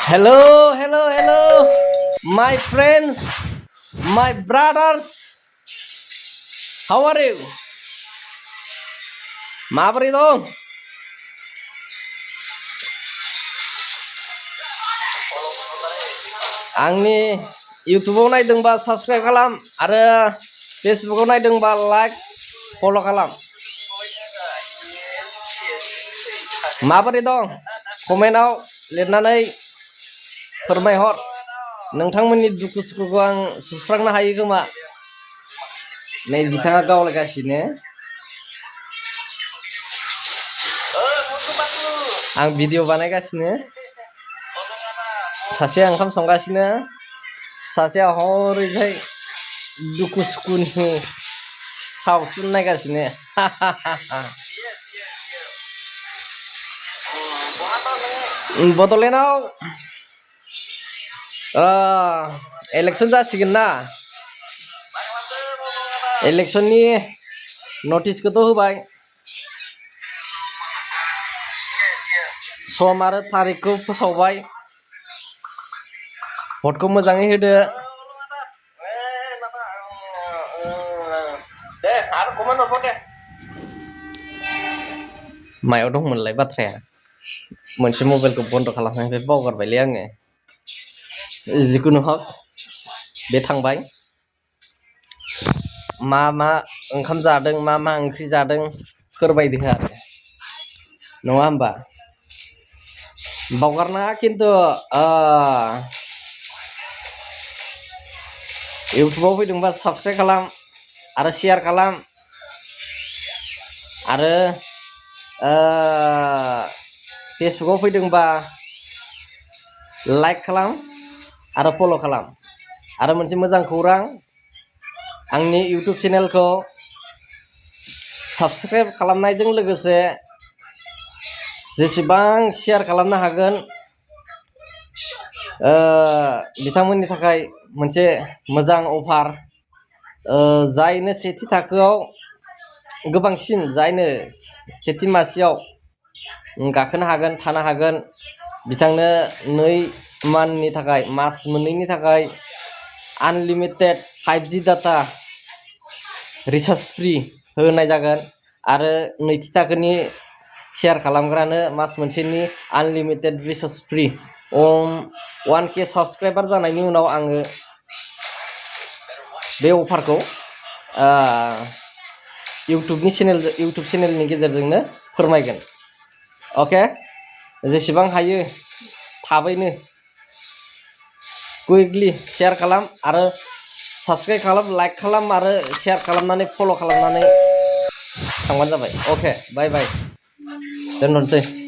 Hello, hello, hello, my friends, my brothers. How are you? Mabrih dong. Angni YouTube naidengba subscribe kalam, ada Facebook naidengba like, follow kalam. Mabrih dong. Komenaw लिरनानै फोरमायहर नोंथांमोननि दुखु सुखुखौ आं सुस्रांनो हायो खोमा नै बिथाङा गावलायगासिनो आं भिडिअ बानायगासिनो सासेया ओंखाम संगासिनो सासेया हरैजाय दुखु सुखुनि सावथुन नायगासिनो बड'लेण्डआव इलेक्शन जासिगोन ना इलेक्शननि नटिसखौथ' होबाय सम आरो तारिखखौ फोसावबाय भटखौ मोजाङै होदो मायाव दंमोनलाय बाथ्राया मोनसे मबाइलखौ बन्द खालामनायनिफ्राय बावगारबायलै आङो जिखुनु हक बे थांबाय मा मा ओंखाम जादों मा मा ओंख्रि जादों फोरमायदो आरो नङा होमबा बावगारनाङा खिन्थु इउटुबाव फैदोंबा साबस्क्राइब खालाम आरो शेयार खालाम आरो फेसबुकाव फैदोंबा लाइक खालाम आरो फल' खालाम आरो मोनसे मोजां खौरां आंनि इउटुब चेनेलखौ साबस्क्राइब खालामनायजों लोगोसे जेसेबां शेयार खालामनो हागोन बिथांमोननि थाखाय मोनसे मोजां अफार जायनो सेथि थाखोआव गोबांसिन जायनो सेथि मासियाव गाखोनो हागोन थानो हागोन बिथांनो 2 माननि थाखाय मास मोननैनि थाखाय unlimited 5G data recharge free होनाय जागोन आरो नैथि थाखोनि शेयार खालामग्रानो मास मोनसेनि unlimited recharge free 1K subscriber जानायनि उनाव आङो बे अफारखौ इउटुब चेनेलनि गेजेरजोंनो फोरमायगोन ओके जेसेबां हायो थाबैनो कुइकलि शेयार खालाम आरो साबस्क्राइब खालाम लाइक खालाम आरो शेयार खालामनानै फल' खालामनानै थांबानो जाबाय ओके बाय बाय दोनथ'नोसै